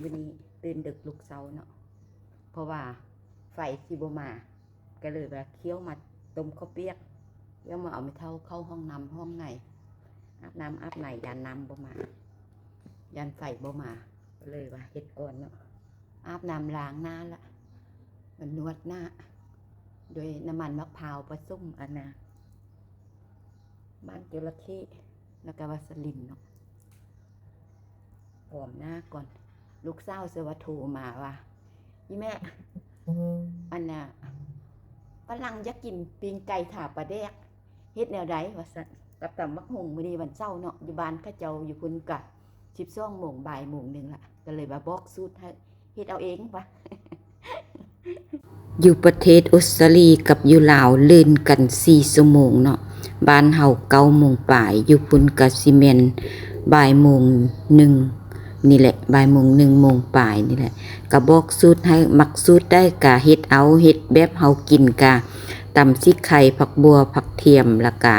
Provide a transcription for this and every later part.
ມື້ນີ້ຕື່ນດຶກລຸກເຊົ້າເນາະ ເພາະວ່າໄຟຊິບໍ່ມາ ກໍເລີຍວ່າຂ້ຽວມາຕົ້ມເຂົ້າປຽກ ແລ້ວມາເອົາແມ່ເຖົ້າເຂົ້າຫ້ອງນ້ຳຫ້ອງໃນ ອາບນ້ຳອາບໃນ ຢ້ານນ້ຳບໍ່ມາ ຢ້ານໄຟບໍ່ມາ ກໍເລີຍວ່າເຮັດກ່ອນເນາະ ອາບນ້ຳລ້າງໜ້າລະ ມານວດໜ້າ ໂດຍນ້ຳມັນໝາກພ້າວປະສົມອັນນ່າ ມັນຈົລະເຂ ແລ້ວກໍວາສະລິນເນາະ ຫອມໜ້າກ່ອນ ລູກສາວເຊື່ອວ່າໂທມາວ່າ ອີ່ແມ່ ອັນນ່າ ຝຣັ່ງຢາກກິນປີ້ງໄກ່ທາປາແດກ ເຮັດແນວໃດ ວ່າຊັ້ນ ກັບຕຳບັກຫຸ່ງ ມື້ນີ້ວັນເສົາເນາະ ຢູ່ບ້ານເຂົາເຈົ້າຢູ່ພຸ້ນກະສິບສອງໂມງ ບ່າຍໂມງໜຶ່ງລະ ກໍເລີຍວ່າບອກສູດໃຫ້ ເຮັດເອົາເອງວ່າ. ຢູ່ປະເທດອົດສະຕາລີກັບຢູ່ລາວລື່ນກັນສີ່ຊົ່ວໂມງເນາະ ບ້ານເຮົາເກົ້າໂມງປາຍ ຢູ່ພຸ້ນກະຊິແມ່ນບ່າຍໂມງໜຶ່ງນີ້ແຫຼະ ບ່າຍໂມງໜຶ່ງໂມງປາຍນີ້ແຫຼະ ກະບອກສູດໃຫ້ ມັກສູດໃດກະເຮັດເອົາ ເຮັດແບບເຮົາກິນກະ ຕຳຊີ້ໄຄ ຜັກບົ່ວ ຜັກທຽມ ລະກະ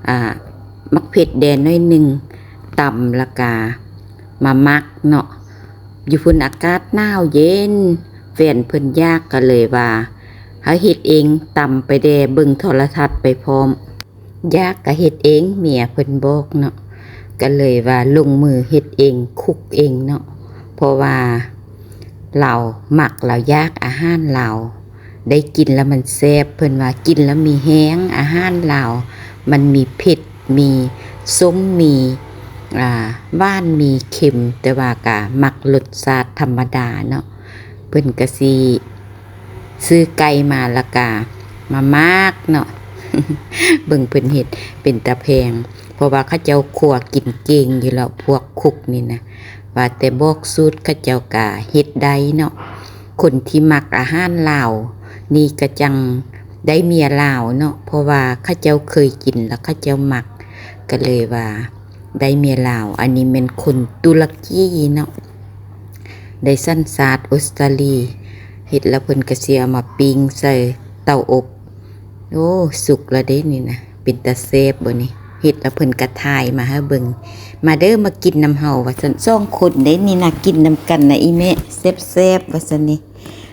ອ່າ ໝາກເຜັດແດ່ໜ້ອຍໜຶ່ງ ຕຳລະກະມາໝັກເນາະ ຢູ່ພຸ້ນອາກາດໜາວເຢັນ ແຟນເພິ່ນຢາກກໍເລີຍວ່າ ໃຫ້ເຮັດເອງ ຕຳໄປແດ່ ເບິ່ງໂທລະທັດໄປພ້ອມ ຢາກກໍເຮັດເອງ ເມຍເພິ່ນບອກເນາະ ກໍເລີຍວ່າລົງມືເຮັດເອງ ຄຸກເອງເນາະ ເພາະວ່າລາວມັກ ລາວຢາກອາຫານລາວ ໄດ້ກິນແລ້ວມັນແຊບ ເພິ່ນວ່າກິນແລ້ວມີແຮງ ອາຫານລາວ ມັນມີເຜັດ ມີສົ້ມ ມີ ອ່າ ຫວານ ມີເຄັມ ແຕ່ວ່າກະມັກລົດຊາດທຳມະດາເນາະ ເພິ່ນກະຊິຊື້ໄກ່ມາລະກະມາໝັກເນາະ ເບິ່ງເພິ່ນເຮັດເປັນຕາແພງ ເພາະວ່າເຂົາເຈົ້າຄົວກິນເກັ່ງຢູ່ແລ້ວ ພວກຄຸກນີ້ນະ ວ່າແຕ່ບອກສູດເຂົາເຈົ້າກະເຮັດໄດ້ເນາະ ຄົນທີ່ມັກອາຫານລາວນີ້ກະຈັ່ງໄດ້ເມຍລາວເນາະ ເພາະວ່າເຂົາເຈົ້າເຄີຍກິນແລ້ວເຂົາເຈົ້າມັກ ກະເລີຍວ່າໄດ້ເມຍລາວ ອັນນີ້ແມ່ນຄົນຕຸລະກີເນາະ ໄດ້ສັນຊາດອົດສະຕາລີ ເຮັດແລ້ວເພິ່ນກະຊິເອົາມາປີ້ງໃສ່ເຕົາອົບ ໂອ້ ສຸກແລ້ວເດ້ນີ້ນະ ເປັນຕາແຊບບໍ່ນີ້ ເຮັດແລ້ວເພິ່ນກະຖ່າຍມາໃຫ້ເບິ່ງ ມາເດີ ມາກິນນຳເຮົາ ວ່າຊັ້ນ ສອງຄົນເດ້ນີ້ນະ ກິນນຳກັນນະອີ່ແມ່ ແຊບໆ ວ່າຊັ້ນນີ້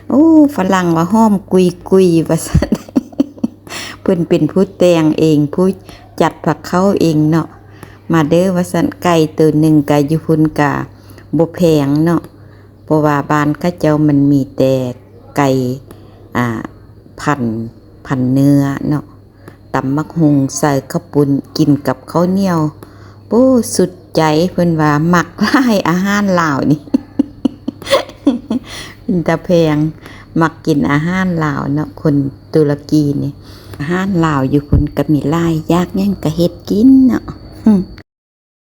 ໂອ້ ຝຣັ່ງວ່າຫອມກຸຍໆ ວ່າຊັ້ນ ເພິ່ນເປັນຜູ້ແຕ່ງເອງ ຜູ້ຈັດພາເຂົ້າເອງເນາະ ມາເດີ ວ່າຊັ້ນ ໄກ່ໂຕໜຶ່ງກະຢູ່ພຸ້ນກະບໍ່ແພງເນາະ ເພາະວ່າບ້ານເຂົາເຈົ້າມັນມີແຕ່ໄກ່ ອ່າ ພັນ ພັນເນື້ອເນາະ ຕຳບັກຫຸ່ງໃສ່ເຂົ້າປຸ້ນ ກິນກັບເຂົ້າໜຽວ ໂອ້ ສຸດໃຈ ເພິ່ນວ່າມັກຫຼາຍອາຫານລາວນີ້ ເປັນຕາແພງ ມັກກິນອາຫານລາວເນາະ ຄົນຕຸລະກີນີ້ ອາຫານລາວຢູ່ພຸ້ນກະມີຫຼາຍ ຢາກຫຍັງກະເຮັດກິນເນາະ.